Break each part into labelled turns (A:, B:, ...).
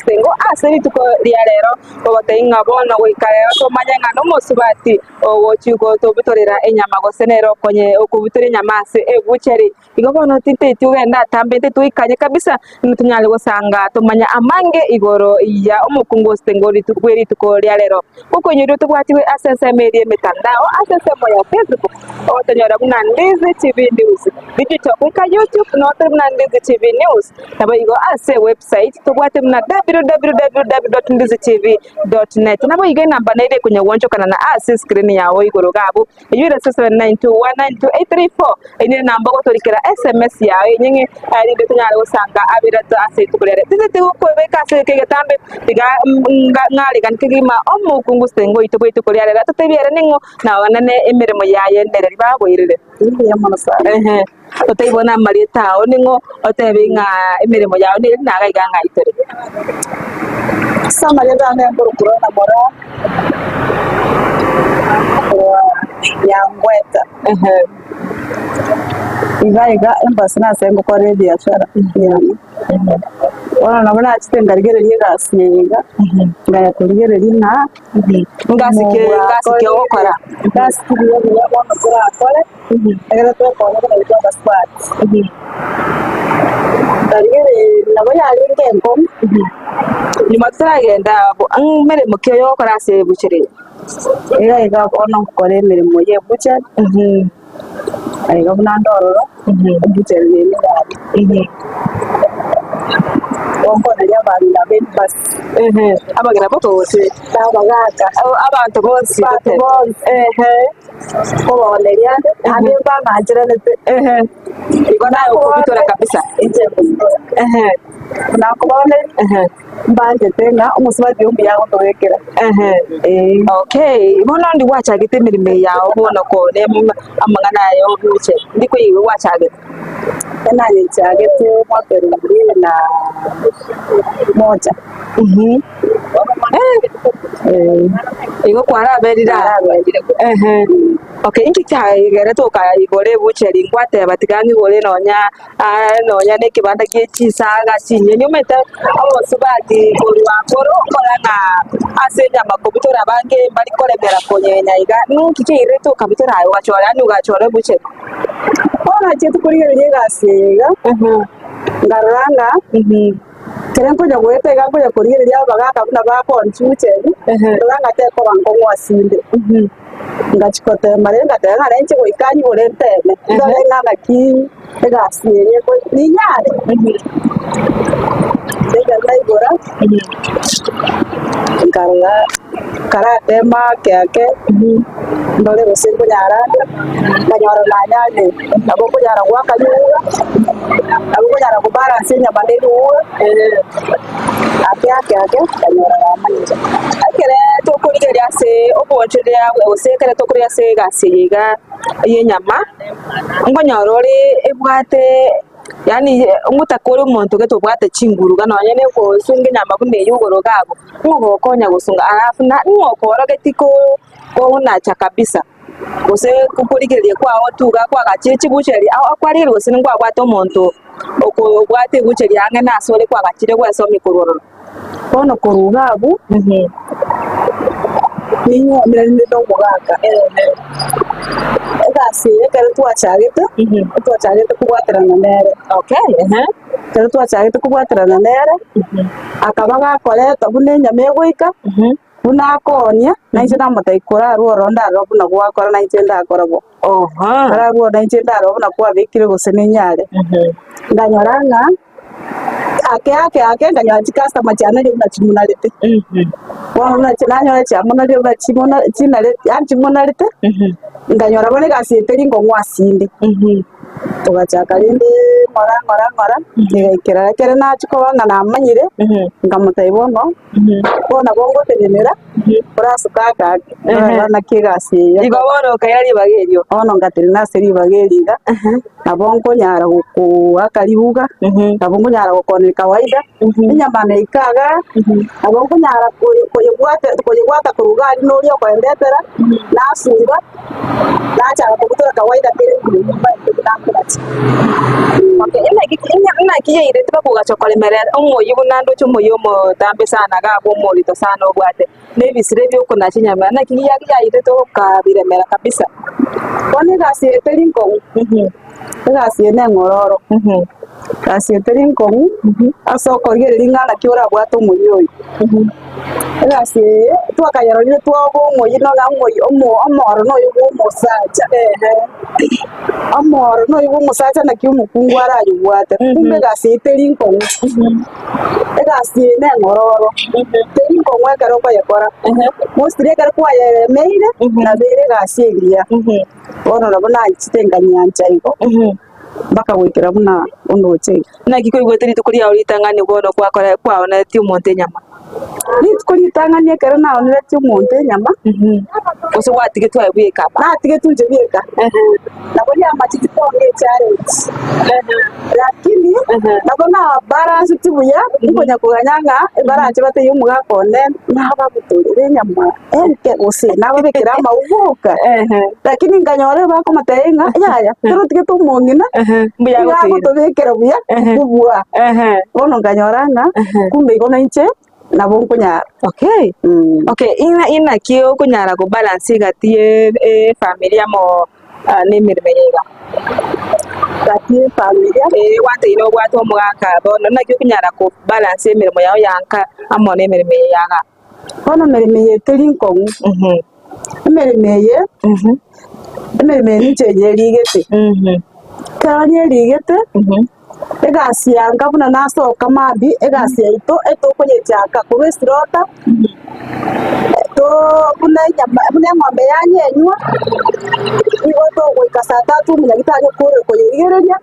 A: Stengo ase rituko ria rero, ogotebia ng'a bono goika rero tomanye ng'a nomosubati ogochi gotobutorera enyama gose nere okonye okobutora enyama ase ebucheri. Igo bono tinteti ogende atambe intwe toikanye kabisa, inwe tonyare gosanga tomanye amange igoro ya omokungu o Stengo rituko bwe rituko ria rero. Gokoinyorwa tobwatigwe ase ensemo eria emetandao ase ensemo ya Facebook ogotonyora buna Ndizi TV News, Digital goika YouTube noo tore buna Ndizi TV News, naboigo ase ewebsite tobwate buna www.ndizitv.net. Naboigo enamba nere ekonyagwonchokana na ase escreen yao igoro iga abwo Eyio ere 0792192834 Eyio nere namba ogotorikera sms yao enyeng'e erinde tonyare gosanga aberato ase rituko riare. Tinteti gokobeka ase egeka egetambe tiga ng'aregane kegima omokungu stengo oito bwe rituko riare atotebie ere ning'o na oenene emeremo yaye nere ribaboirire.
B: Mbuya mono sana.
A: Ehe. Otebie bono amarieta ao ning'o otebe ng'a emeremo yao nere naga iga ng'ai tore.
B: Ase amarieta ane nkorokwa Lorna Moraa korwa Nyangweta.
A: Ehe.
B: Iga iga embasu nase ngokora ebiashara yane. Bono nabo nachete nkarigereria egasi eye iga, nkaya korigereria ng'a
A: Ngasi ki ngasi ki ogokora?
B: Egasi ki buya buya bono torakore. Ekero twekora buna intwe abasubati, nkarigereria nabo yarenge enkong'u.
A: Nyuma totaragenda abwo, ang'o meremo ki oyogokora ase ebucheri eye?
B: Iga iga bono nkokora emeremo ya ebucheri, iga buna nde ororo, ebucheri nere yane. Nkokoneria abang'ina be embasu.
A: Abageni boka gose?
B: Na abagaka.
A: Abanto bonsi
B: Abanto bonsi. Nkobooneria ande, naende mbang'ancheranete.
A: Igo naye okobitora kabisa.
B: Inche nkobitora. Buna nkobooneria, mbanchete ng'a omosubati oyo mbuya agotobekera. Ee.
A: Okay, bono ndi gwachagete emeremo eye yao bono kore amang'ana aya obuche, ndi koigwa gwachagete?
B: Enanyenchagete omwaka elfu mbili na moja.
A: Igo kwaraberire aa?
B: Naraberire.
A: Ehe. Okay, inki kiagerete okaigora ebucheri ngwateba tiga ng'igore nonya nonya na ekebanda gie chinsaga chinyeni omanyete abasubati korwa akoro okora ng'a ase enyama kobutora abange mbari koremera konyenya iga, ninki kiairete okabutora aye ogachora yaani ogachora ebucheri?
B: Bono nachiete korigereria egasi eye iga, nkarora ng'a ekero nkonya goeta iga nkonya korigereria abagaka buna bakonchucheria, nkarora ng'a tekoba nkong'u ase inde. Ngachia gotema rende ngateba ng'a nainche goika nyigure nteme, ndore ng'a naki egasi eye eko ninyare. Ekero naigora, nkarora nkaratema ake ake, ndore gose nkonyara ande, nkanyora nanyarire, nabo nkonyara goaka riuga, nabo nkonyara kobalansi enyama na eriuga, ake ake ake, nkanyora namanyire.
A: Ekere tokorigereria ase oboonchoreria gose ekere tokorigereria ase egasi eye iga y'enyama, nkonyora ore ebwate yaani ngotaka ore omonto gete obwate chinguru iga nonye na ogosunga enyama buna eywo igoro iga abwo, ng'a ogokonya gosunga alafu na ng'a okoorogeti ko konacha kabisa, gose korigereria kwao tu iga kwagachire chibucheri ao kwarigereria gose nkwabwate omonto oko obwate ebucheri ang'e nase ore kwagachire gwesomia korwa ororo.
B: Bono korwa iga abwo, ninywomeranie na omogaka. Egasi eye ekero twachagete, twachagete kobwaterana nere. Ekero twachagete kobwaterana nere, akaba gakoreta buna enyama egoika, buna akoonia, na inche namotebia korarwe ororo ndarora buna gwakora na inche ndakora bo. Korarwe ororo na inche ndarora buna kwabekire gose ninyare. Nkanyora ng'a ake ake ake nkanyora chicustomer chiane riria buna chimonarete. Bono buna nanyora chiamonarire buna chimona chinarete yaani chimonarete, nkanyora bono egasi eye teri nkong'u ase inde. Togachaka rende ng'ora ng'ora ng'ora, egaikera ekere nachia koba ng'a namanyire, nkamotebia bono, bono nabo ngotenenera, orasuke ake ake, orore naki egasi eye.
A: Igo bono okaira ribaga erio.
B: Bono ngatenena ase ribaga eri iga, nabo nkonyara gokoaka ribuga, nabo nkonyara gokonia kawaida, enyama neika igaa, nabo nkonyara koye koyebwate koyebwata korwa iga aria noria okoendetera, nasunga, nachaka kobutora kawaida kere nimbaete buna nkonacha.
A: Okay, naki naki yairete bakogacha koremerera omoyio buna ndoche omoyio omotambe sana iga abwo omorito sana obwate, na ebisire biokonacha enyama, naki yairete okabiremera kabisa?
B: Bono egasi eye teri nkong'u, egasi eye neng'ororo, egasi eye teri nkong'u ase okorigereria ng'a naki orabwate omoyio oyo. Egasi eye twakayerorire twaba omoyio nonya omoyio omo omoro noyo bwa omosacha, omoro noyo bwa omosacha naki omokungu arayobwate, kumbe egasi eye teri nkong'u, egasi eye neng'ororo, teri nkong'u ekero okoyekora, mostly ekero kwayeremeire, nabo ere egasi engiya, bono nabo nanchete nkanyeancha igo. mpaka goikera buna ondoche iga.
A: Naki koigwete rituko riao ritang'ani bono gwakora kwaoneretie omonto enyama?
B: Rituko ritang'ani ekero naoneretie omonto enyama,
A: Gose gwatigetwe aye bweka?
B: Natigetwe inche bweka, nabo riamacheti konga echallenge, lakini nabo nabalanceti buya, nkonya koganya ng'a barache batebie omogaka one nababutorere enyama. Enke gose nababekere amauga oka, lakini nkanyora bakomotebia ng'a yaya ekero otigete omong'ina
A: Mbuya
B: nigo
A: agoteire.
B: agotobekera buya kobua. Bono nkanyora ng'a kumbe igo nainche nabo nkonyara.
A: Okay. Okay, ing'a inaki okonyara kobalance egati ye efamiri amo na emeremo eye iga?
B: Gati ye efamiri.
A: Ee, gwanteire obwate omogaka bono naki okonyara kobalance emeremo yao ya nka amo na emeremo eye ya igaa?
B: Bono emeremo eye teri nkong'u, emeremo eye, emeremo eye ninche nyerigete. Ekero nyerigete, egasi ya nka buna nasoka mambia, egasi yaito etokoyechaka korwa eslaughter, too buna enyama buna eng'ombe yanyenywa, nigo togoika saa tatu omonyagitari okorire koyerigereria,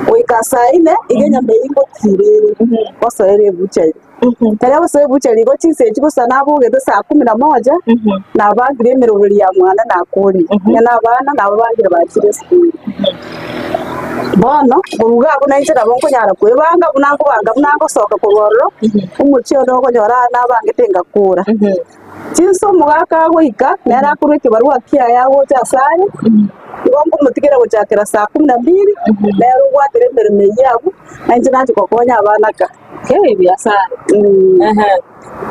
B: goika saa inne, iga enyama eywo ngotira ere, gosoera ebuchari. Ekero agosoa ebuchari igo chinsa echi gose nabogete saa kumi na moja, nabangire emeroberi ya mwane nakorire, onye na abana nababangire bachire esukuru. Bono, korwa iga abwo nainche nabo nkonyara kwebanga buna nkobanga buna ngosoka korwa ororo, omochie one okonyora aa nabangete ngakora. Chinsa omogaka agoika, nere akorwa ekebarua kiaye agocha asare, igo nkomotigera gochakera saa kumi na mbili, nere obwatire emeremo eyio abwo, nainche nache gokonya abana ka.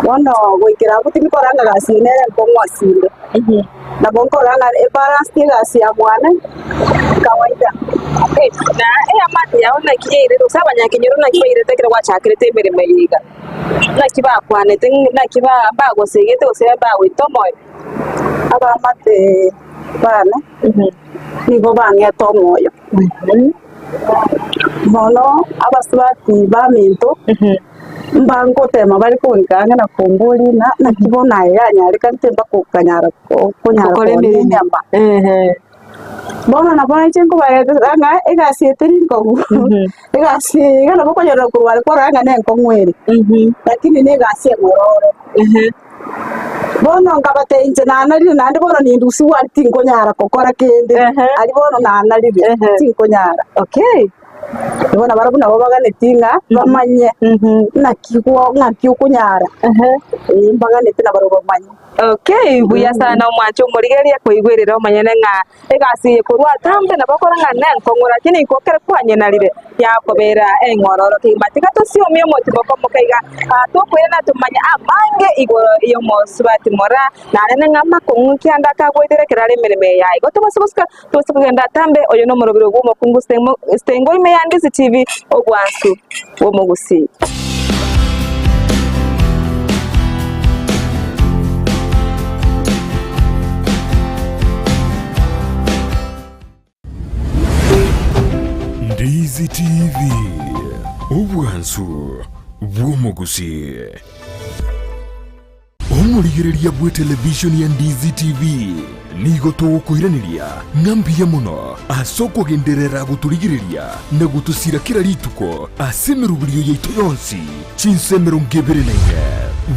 B: Bono goikera abwo tindikora ng'a egasi eye nere enkong'u ase inde. Nabo nkorora ng'a ebalanced egasi ya mwane kawaida.
A: Na eamate yao naki yairete gose abanyakenyoro naki bairete ekero gwachakerete emeremo eye iga? Naki bakwanete, naki bagosegete gose bagoita omoyo?
B: Abaamate bane nigo bang'ete omoyo. Bono abasubati baminto mbangotema bare kong'ika ang'e na komboria ng'a naki bono aye yanyarekanete mpaka okanyara konyara
A: Gokora
B: koonia
A: emeremo.
B: enyama. Bono nabo inche nkobaetera ng'a egasi eye teri nkong'u, egasi eye iga nabo okonyora korwa are kwarora ng'a nenkong'u ere, lakini na egasi eng'ororo. Bono nkabatebia inche nanarire naende bono nindusigwe aria tinkonyara gokora kende, aria bono nanarire tinkonyara.
A: Okay.
B: Bono barabwo nabo baganeti ng'a bamanye naki gwo ng'aki okonyara, eh mbaganeti nabarabwo bamanye.
A: Okay, buya sana omwanche omorigereria koigwerera omonyene ng'a Egasi eye korwa atambe nabo okora ng'a nenkong'u, lakini igo ekero kwanyenarire yakobera eng'ororo kegima. Tiga tosiomie omotimoko omoke iga, tokoirana tomanye amange igoro y'omosubati mora, narende ng'a amakong'u ki ande akagoetera ekero are emeremo eye yaye. Igo tobase gosika, tobase kogenda atambe, oyo nomorobiri bw'omokungu Stengo ime ya Ndizi TV, obwansu bw'omogusii.
C: Ndizi TV, obwansu bw'omogusii. Omorigereria bw'etelevishoni ya Ndizi TV nigo togokoiraneria ng'a mbuya mono ase okogenderera gotorigereria na gotosira kera rituko ase emeroberio yaito yonsi chinsa 24.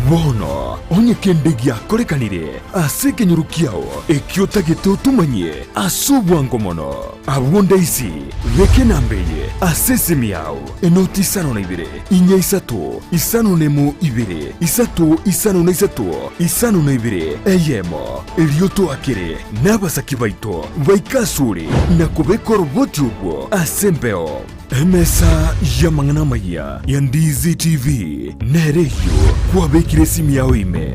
C: Bono onye kende giakorekanire ase ekenyoro kiao ekio otagete otomanyie ase obwango mono, abwo ndaisi beka enamba eye ase esimi yao, enoti isano na ibere, Inya isato, isano nemo ibere, isato isano na isato, isano na ibere, eyemo. Erio toakere nabasaki baito baike asore na kobeka oroboti orwo ase embeo. Emesa y'amang'ana amaya ya Ndizi TV nere eyio kwabekire esimi yao ime.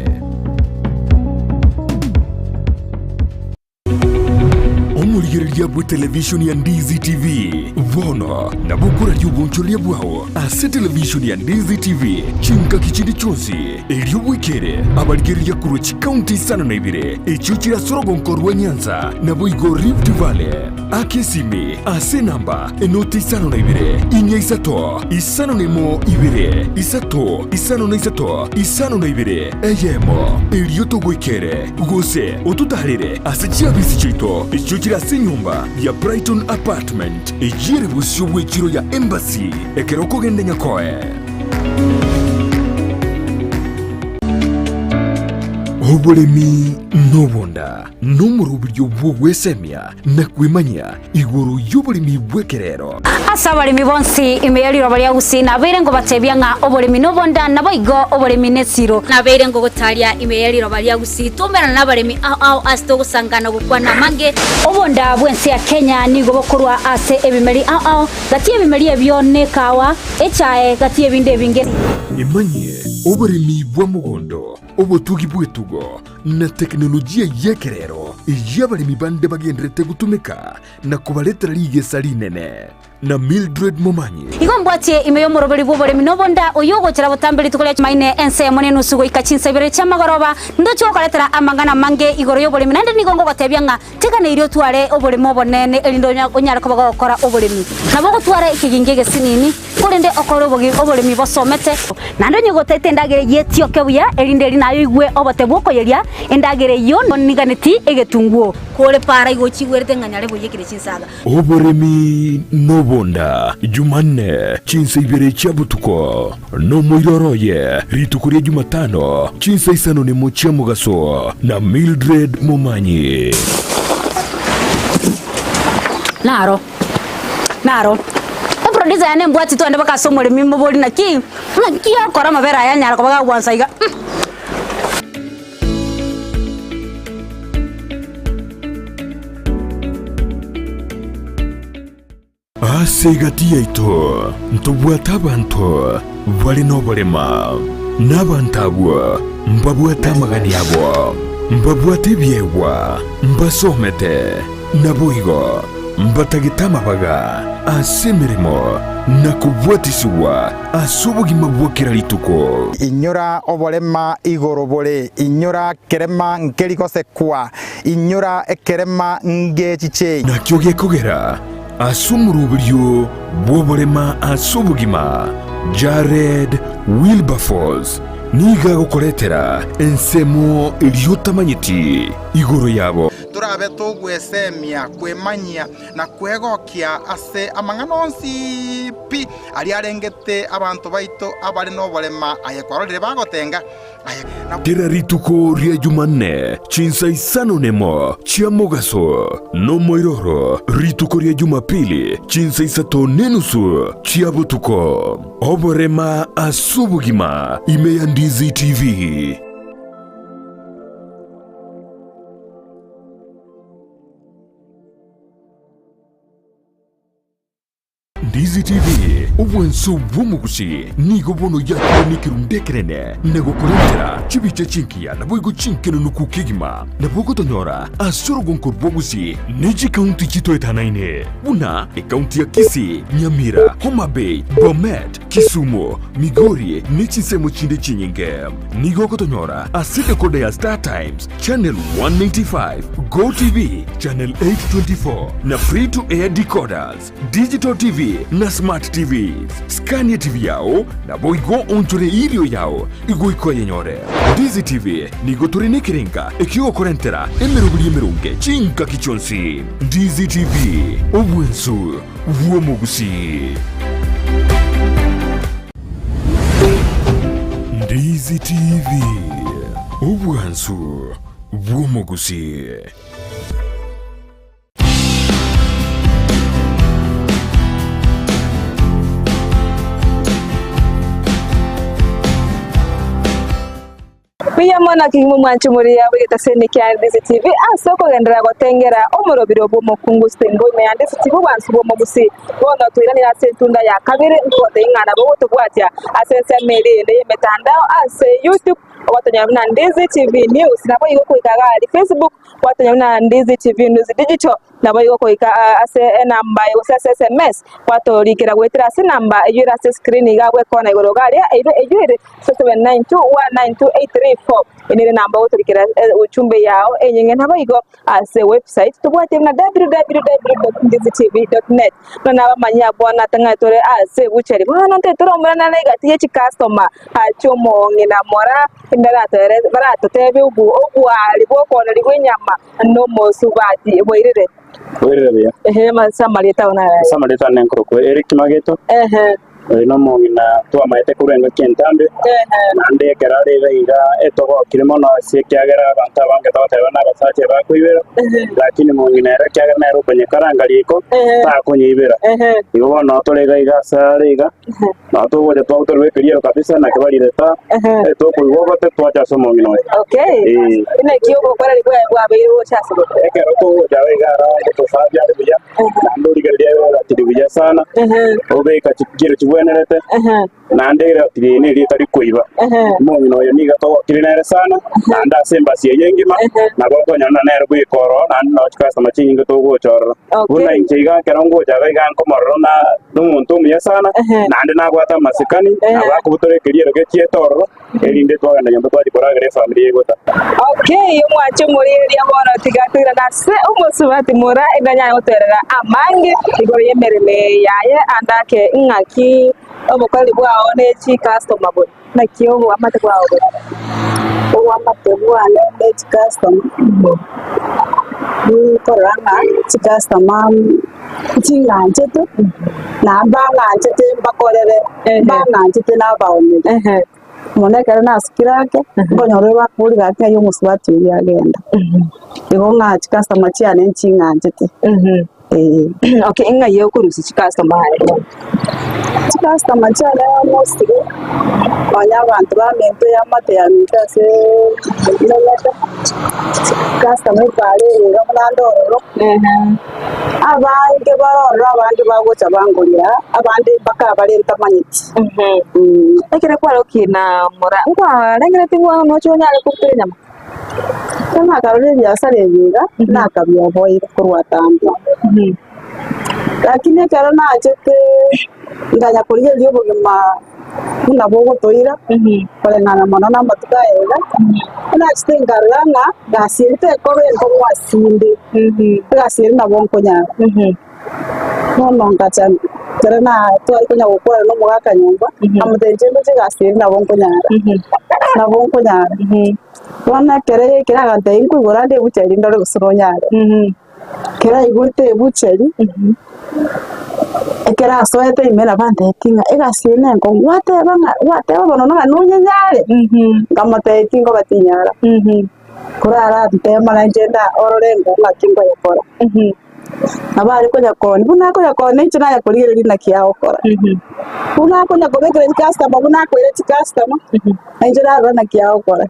C: Omorigereria bw'etelevishoni ya Ndizi TV bono nabo okoraria obonchoreria bwao ase televishoni ya Ndizi TV chingaki chinde chionsi, erio bwekere abarigereria korwa chikaunti isano na ibere echio chire ase orogonko rwa Nyanza naboigo Rift Valley. Aka esimi ase enamba enoti isano na ibere, inya isato, isano na emo ibere, isato, isano na isato, isano na ibere, eyemo, erio togoikere, gose ototaarere ase chiabisi chiaito echio chire ase enyomba ya Brighton Apartment, eyio ere bosio bw'echiro ya Embassy, ekero okogenda Nyakoe. Oboremi nobonda nomoroberio bw'ogwesemia na kwemanyia igoro y'oboremi bw'ekerero.
D: Ase abaremi bonsi ime ye riroba ria Gusii nabeire ngobatebia ng'a oboremi nobonda, naboigo oboremi nesiro. Nabeire ngogotaria ime ye riroba ria Gusii twaumerana nabaremi ao ao ase togosangana gokwana amange. Obonda bw'ense ya Kenya nigo bokorwa ase ebimeri ao ao, gati y'ebimeri ebio nekawa, echae, gati y'ebinde ebinge.
C: Emanyie oboremi bwa mogondo, obotugi bw'etugo, na tekinolojia y'ekerero eyio abaremi bande bagendererete gotumeka na kobaretera rigesa rinene. Na Mildred Momanyi.
D: Igo mbwatie ime y'omoroberi bw'oboremi na obonda, oyio ogochera botambe rituko ria Chumaine ensemo nenusu goika chinsa ibere chi'amagoroba, ndoche gokoretera amang'ana amange igoro y'oboremi, naende nigo ngogotebia ng'a teganeirie otware oboremo obonene erinde onyare koba gogokora oboremi. Nabo ogotwara ekegingi egesinini, korende okore oboremi bosomete. Naende onye gotaete endagera eyio etioke buya, erinde eri naye oigwe obote bw'okoyeria endagera eyio oniganeti egetunguo. Kore para igo ochigwerete ng'a nyare boiyekire chinsaga.
C: Oboremi nobonda, Jumanne, chinsa ibere chia botuko, nomoiroro oye, rituko ria Jumatano, chinsa isano nemo chia mogaso, na Mildred Momanyi.
D: Naro, naro. Eproducer yane embwati twende mpaka ase omoremi mobori naki, naki okora amabere aya anyara koba gagwansa iga.
C: Ase egati yaito ntobwate abanto bare noborema, na abanto abwo mbabwate amagani abo, mbabwate ebiegwa, mbasomete, naboigo mbatagete amabaga ase emeremo na kobwatisigwa ase obogima bwa kera rituko.
E: Inyora oborema igoro bore, inyora kerema nkeri gosekwa, inyora ekerema ngechiche.
C: Nakio gekogera ase omoroberio bw'oborema ase obogima, Jared Wilberforce nigo agokoretera ensemo eria otamanyeti igoro yabo.
E: Torabe togwesemia, kwemanyia, na kwegokia ase amang'ana onsi pi aria arengete abanto baito abare noborema, aye kwarorire bagotenga, aye na.
C: Kera rituko ria Jumanne chinsa isano nemo chia mogaso, nomoiroro rituko ria Jumapili chinsa isato nenusu chia botuko. Oborema ase obogima ime ya Ndizi TV. Ndizi TV, obwanso bw'omogusi, nigo bono yakire nekerundu ekenene na gokorentera chibicha chingiya naboigo chinkenenuku kegima. Nabo ogotonyora ase orogonko rw'obogusi ne chikaunti chitoetanaine buna ekaunti ya Kisii, Nyamira, Homa Bay, Bomet, Kisumu, Migori ne chinsemo chinde chinyinge. Nigo ogotonyora ase decoder ya Star Times, Channel 195, Go TV, Channel 824 na Free to Air decoders, Digital TV na Smart TVs. Scania TV yao naboigo onchore irio yao igoika oyenyore. Ndizi TV nigo tore nekerenga ekiogokorentera emeroberi emeronge chingaki chionsi. Ndizi TV, obwensu bw'omogusii. Ndizi TV, obwansu bw'omogusii.
A: Mbuya mono kegima omwanchi omoria bw'egetaseni kia Ndizi TV ase okogenderera gotengera omorobiro bw'omokungu Stengo ime ya Ndizi TV obwansu bw'omogusi. Bono toiranire ase entunda ya kabere nkogotebia ng'a nabo ogotobwatia ase ensemo eria eyende y'emetandao ase YouTube ogotonyora buna Ndizi TV News naboigo goika iga aria Facebook gwatonyora buna Ndizi TV News Digital. Naboigo goika ase enamba gose ase sms, gwatorikera goetera ase enamba eyio ere ase escreen iga abwo ekona igoro iga aria, eyio eyio ere 0792192834. Eye nere enamba ogotorikera ujumbe yao enyinge. Naboigo ase website tobwate buna www.ndizitv.net. Buna nabamanyia abwo natang'ani tore ase ebucheri. Bono ntaete tore omorani are egati ye chicustomer chi'omong'ina mora baratoere baratotebie obwari bw'okooneri bw'enyama. Nomosubati bwairire.
F: Bwairire buya.
A: Ehe, ase amarieta ao naro.
F: Ase amarieta ane nkorokwa Eric Mageto.
A: Ehe.
F: Oyo nomong'ina twamaete korwa engaki entambe.
A: Ehe.
F: Naende ekero are iga iga etogokire mono ase ekiagera abanto abange togoteba buna abasacha ebakoibera.
A: Ehe.
F: Lakini mong'ina ere ekiagera nere okonyekaranga riko,
A: Ehe.
F: takonyeibera.
A: Ehe.
F: Igo bono noo tore iga iga ase are iga, noo togocha twabutorwa ekeriero kabisa naki barire ta,
A: Ehe.
F: tokoigwa obote twacha ase omong'ina oyo.
A: Okay.
F: Eh.
A: Naki obokoreri bwaye bwabeire gocha ase bobe?
F: Ekero togocha iga ara ogotosabia are buya, naende origereria eratiri buya sana,
A: Ehe.
F: obeka chikiro chibwenerete,
A: Ehe.
F: naende eratiri eye neri etari koiba.
A: Ehe.
F: Omong'ina oyo nigo togokire nere sana, naende ase embasi eye engima,
A: Ehe.
F: nabo okonyora ng'a nere bweka ororo, naende nao chicustomer chinyinge togocha ororo.
A: Okay.
F: Buna inche iga ekero ngocha iga iga nkomorora na nomonto omuya sana,
A: Ehe.
F: naende nabwate amasikani,
A: Ehe.
F: nabo akobutora ekeriero gechiete ororo, erinde twagenda nyomba twachia koragera efamiri yaigota.
A: Okay, omwanche omorigereria bono tiga toirane ase omosubati mora endanyare gotoerera amange igoro y'emeremo eye yaye ande ake ng'aki obokoreri bwao ne chicustomer bore. Naki oboamate bwao bore?
B: Oboamate bwane ne chicustomer nikorora ng'a chicustomer nching'anchete na mbang'anchete mbakorere, mbang'anchete nabaonerie. Mono ekero nasukire ake, nkonyora oyo bakobori gaki ng'ai omosubati oyio agenda. Igo ng'a chicustomer chiane nching'anchete, eh.
A: Okay, ng'ai okorusia chicustomer aye bono?
B: Chicustomer chiane mostly nonya abanto baminto eamate yaminto ase menyete, chicustomer ebare ere iga buna nde ororo, abange bare ororo abande bagocha bangoria, abande mpaka abare ntamanyeti.
A: Ekero kwarokire na mora, nkwarengeretie ng'a noche onyare kobutora enyama?
B: Ekero nakarorire ebiasara ebi iga, nakabioboire korwa atambe. Lakini ekero nachete nkanya korigereria obogima buna bogotoira, koreng'ana mono na amatuko aya iga, nachete nkarora ng'a egasi eri tekoba enkong'u ase inde, egasi eri nabo nkonyara. Bono ngacha ekero na tware konya gokwana na omogaka nyomba, nkamotebia inche ndoche egasi eri nabo nkonyara, nabo nkonyara. Bono ekero yaikire agantebia nkoigora nde ebucheri ndore gose nonyare. Ekero aigorete ebucheri, ekero asoete ime nabo antebetie ng'a egasi eye nenkong'u, gwateba ng'a gwateba bono ng'a nonyenyare? Nkamotebia tinkoba tinyara, korara ntema nainche nda orore ng'aki nkoyekora. Nabo are konya koonia, buna akonya koonia inche naye korigereria naki agokora. Buna akonya kobekera chicustomer, buna akoira chicustomer, na inche narora naki agokora.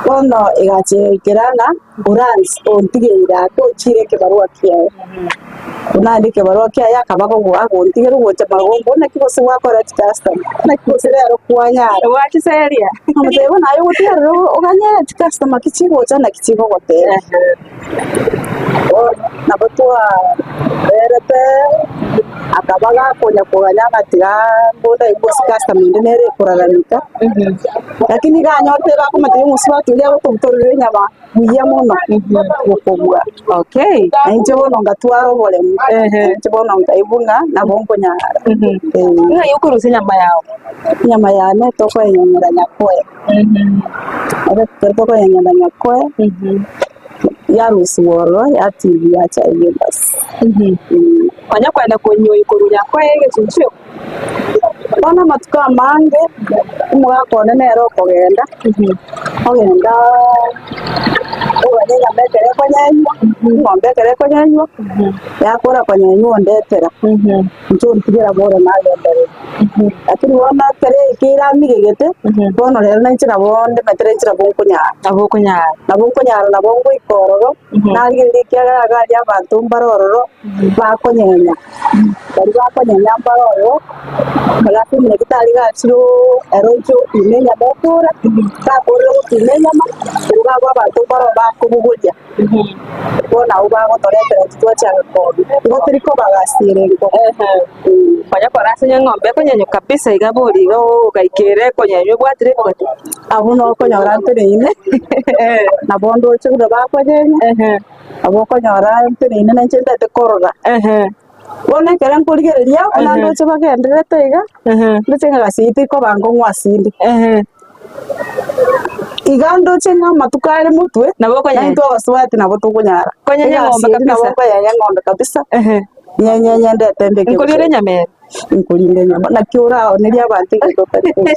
B: Bono egacha egaikera ng'a oransi ontigeire ake ochire ekebarua kiaye. Buna aria ekebarua kiaye akaba agogo agontigera ogocha magombo naki gose gwakora chicustomer, naki gose rero kwanyara.
A: Gwachiseria.
B: Nkamotebia bono aye ogotiga rero oganyere chicustomer ki chigocha naki chigogotebia. Bono nabo twaberete akaba gakonya koganya ng'a tiga mbunda aigwe gose customer ende nere ekolalamika, lakini iga anyorete bakomotebia omosubati oria agotobutorera enyama buya mono gokobua.
A: Okay.
B: Na inche bono ngatwara oboremu, inche bono nkaigwa ng'a nabo nkonyara. Eh.
A: Ng'ai okorusia enyama yao?
B: Enyama yane tokoyenyora nyakoe. Ekero tokoyenyora nyakoe, yarusiwa ororo yatibiwa yacha ebibasi.
A: Onye kwenda konywa korwa nyakoe egechinchio.
B: Bono amatuko amange, omogaka one nere okogenda, ogenda. Oganye enyama ekero ekonyenywa, eng'ombe ekero ekonyenywa, yakora konyenywa ondetera, inche ontigera bono nagenderera. Lakini bono ekero eke eramigegete, bono rero nainche nabo ndemetere inche nabo nkonyara.
A: Nabo okonyara.
B: Nabo nkonyara nabo ngoika ororo, narigereria ekiagera iga aria abanto mbare ororo, bakonyenya, baria bakonyenya mbare ororo, alafu omonyagetari iga achire oo ere oche opima enyama okora, gakorire gopima enyama, korwa iga abwo abanto mbare bakobogoria, bono abwo bagotoretera intwe twachaka konya, igo tori kobagasiera engoko.
A: Konya kora ase eng'ombe ekonyenywa kabisa iga bori iga ogaikera ekonyenywa ebwatire ebogati.
B: Abwo nokonyora nteneine, nabo ndoche buna bakonyenya. Nabo okonyora nteneine na inche ntagete korora. Bono ekero nkorigereria buna ndoche bagendererete iga, ndoche ng'a egasi eyio terikoba nkong'u ase inde. Iga ndoche ng'a amatuko are motwe,
A: Nabo okonyenya.
B: naintwe abasubati nabo tokonyara.
A: Konyenya
B: Egasi
A: eng'ombe
B: eyio nabo
A: kabisa.
B: nkonyenya eng'ombe kabisa, nyenyenye ndete mbeke
A: Nkoriere enyama ere.
B: Nkorinde enyama, naki oraonerie abanto egento otari koria.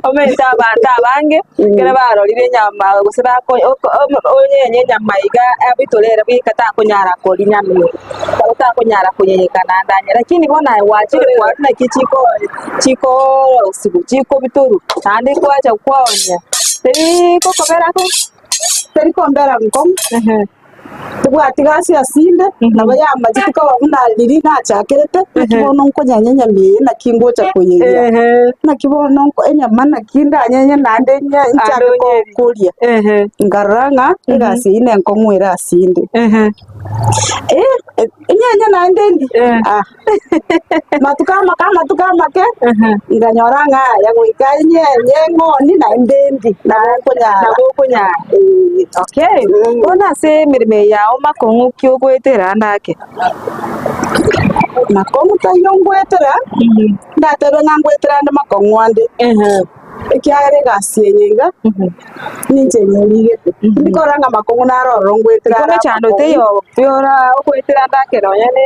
A: Omanyete abanto abange, ekero barorire enyama gose bako oko onyenye enyama iga abitore ere bweka takonyara koria nyama eye, nabo takonyara koyeyeka naende anye. Lakini bono aye gwachire kwarora naki chiko chikoorosiwa chikobitorwa, naende gwacha kwaonia, teri gokobera bo?
B: Teri kombera nkong'u. Tibwati gasi asinde, nabo yamacheti koba buna riria nachakerete, naki bono nkonyenya enyama eye naki ngocha koyeria, naki bono nko enyama naki ndanyenye naende nye nchake ko- koria. Nkarora ng'a egasi eyio nenkong'u ere asinde. Eh, enyenye naende ndi, ah. Amatuko amake amatuko amake, nkanyora ng'a aya goika nyenye eng'ondi naende ndi, nabo nkonyara.
A: Nabo okonyara.
B: Eeh.
A: Okay. Bono ase emeremo eye yao makong'u ki ogoetera ande ake?
B: Makong'u taiyo ngoetera, ndatebe ng'a ngoetera ande makong'u ande, ekiagera egasi eye iga, ninche nyerigete. Ndikorora ng'a makong'u naro ororo ngoetera
A: Igo
B: are
A: mechando
B: amakong'u.
A: teiyo ora ogoetera ande ake nonya ne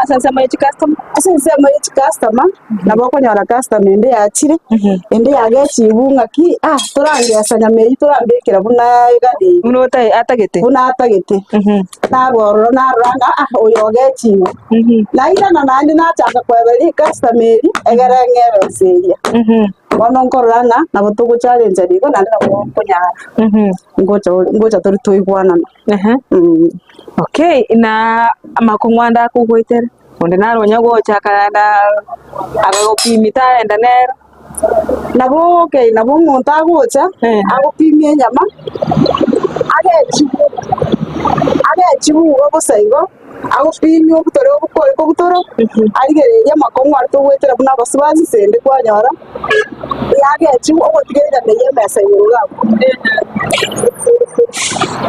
A: ase ensemo ye chicustomer.
B: Ase ensemo ye chicustomer, nabo okonyora customer ende yachire, ende yagechigwa ng'aki ah torangesa nyama eywo torambekera buna eganeire,
A: Buna otae atagete.
B: buna atagete. Narwa ororo narora ng'a ah oyo ogechigwa. Nairana naende nachaka koebereria ecustomer eria, egere ng'e ebesa eria. Bono nkorora ng'a nabo togocharenchani igo naende nabo nkonyara ngocha ore ngocha tore toigwanana.
A: Okay, na amakong'u ande akogoetera, onde naro onye gocha akaenda agagopimia taenda nero.
B: Nabo okay, nabo omonto agocha, agopimia enyama, agechigwe agechigwe igo bosa igo. Agopimia obutore obokore kobutora, arigererie amakong'u aria togoetera buna abasubati ase kwanyora, yagechiwa ogotiga enyama eyio emesa igoro iga abwo.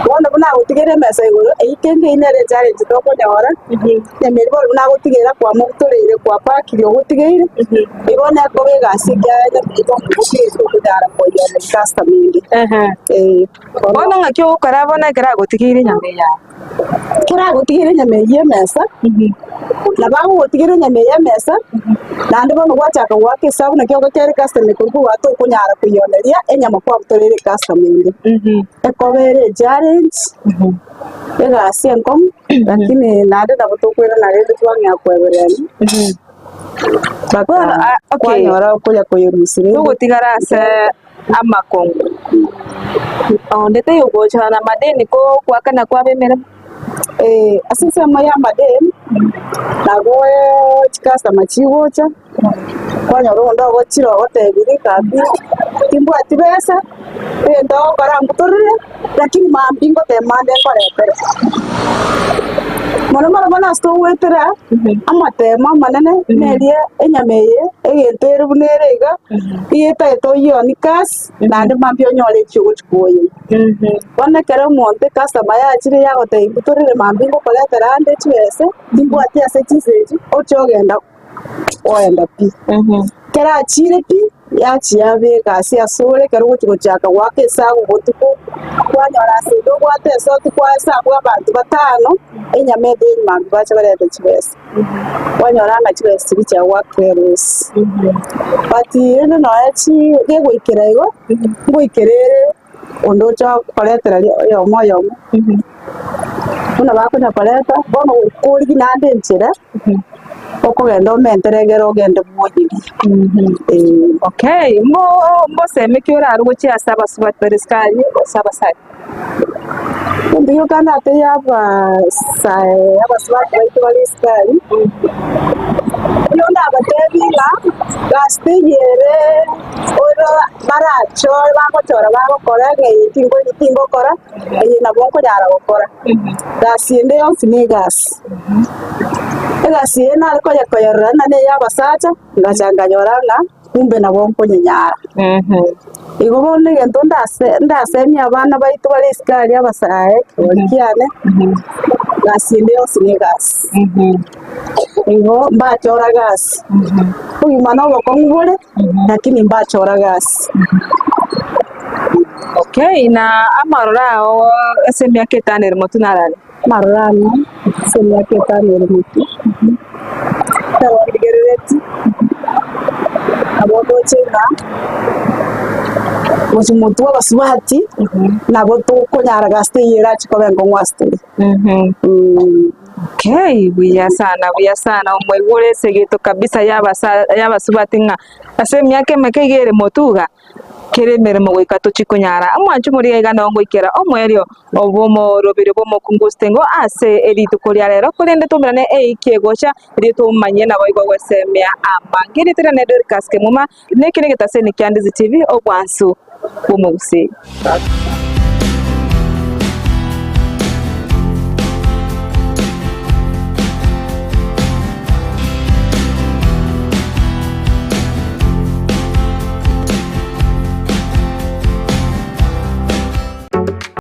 B: Bono buna agotigera emesa igoro, eyio kende eyio nere echallenge tokonyora, enyama eria bono buna agotigera kwamobutoreire kwapakirie ogotigeire, igo nekoba egasi ekiagera enyama eyio bono okonyara koyia customer ende. Eeh.
A: Bono ng'aki ogokora bono ekero agotigeire enyama eye aa?
B: Ekero agotigera enyama eyio emesa, nabo agogotigera enyama eyio emesa, naende bono gwachaka goaka esabu naki ogokera ecustomer korwa kobua tokonyara koyeoneria enyama kwabutoreire ecustomer ende. Ekoba ere echallenge, egasi enkong'u, lakini naende nabo tokoirana rende twang'ea koebererania, mpaka
A: Bono, ah, okay.
B: kwanyora okonya koyerusia rende.
A: Togotigara ase amakong'u. Onde taiyo ogochora namadeni ko ogoakana kwabo emeremo.
B: Ase ensemo ya amadeni, nabo chicustomer chigocha, kwanyora onde ogochire ogotebirie gaki timbwati besa, egento ogokora mbutorere, lakini mambia ngotema ande nkoretere. Mono mono bono ase togoetera, amatemo amanene neria enyama eye, egento ere buna ere iga, Iga etagete oyioni kasi, naende mambia onyore eki ogochia koyia. Bono ekero omonto ecustomer yachire yagotebia intwe torere mambia ngokoretera ande chibese, timbwati ase chinsa echi, oche ogenda oenda pi. Ekero achire pi, yachia yaba egasi asore ekero ogochia gochaka goaka esabu botuko, kwanyora ase ende obwate esoti kwaesabu abanto batano, enyama edeni mambia bache barete chibesa. Kwanyora ng'a chibesa chiria chiagoakire erosi. But rende nonya chi gegoikera igo, ngoikera ere. Onde ocha koretera oyomo oyomo, buna bakonya koreta, bono okorigia naende enchera, okogenda omentere egere ogende bwoyeria eh.
A: Okay, mbo mbosemi ki orarwe gochia ase abasubati bare sukari gose abasani?
B: Egento gioka natebie abasae abasubati baito bare sukari, nigo ndabatebie ng'a gasi teiyo ere ore barachore bagochora bagokora ng'a eye tinkonya tingokora, eye nabo nkonyara gokora. Gasi ende yonsi na egasi. Egasi eye nare konya koyerora ng'a neye abasacha, ngacha nkanyora ng'a kumbe nabo nkonyenyara. Igo bono egento ndase ndasemie abana baito bare isiko aria abasae ekegori kiane, gasi ende yonsi na egasi. Igo mbachora gasi, obogima na obokong'u bore, lakini mbachora gasi.
A: Okay, na amaroro ao ase emiaka etano ere motwe narare?
B: Amaroro ane ase emiaka etano ere motwe, ekero ndigereretie, nabo ndoche ng'a gochia motwe abasubati, nabo tokonyara gasi teiyo erache koba enkong'u ase tore.
A: Okay, buya sana buya sana omoigure ase egento kabisa yabasa yabasubati ng'a ase emiaka emeke iga ere motwe iga, kera emeremo goika tochie konyara. Omwancho moria iga nao ngoikera omoerio obw'omoroberi bw'omokungu Ostengo ase erituko ria rero, korende toumerane eiki egocha erio tomanye naboigo gwesemia amange. Erieta riane Dorcas Kemuma, neki negetaseni kia Ndizi TV, obwansu bw'omogusii.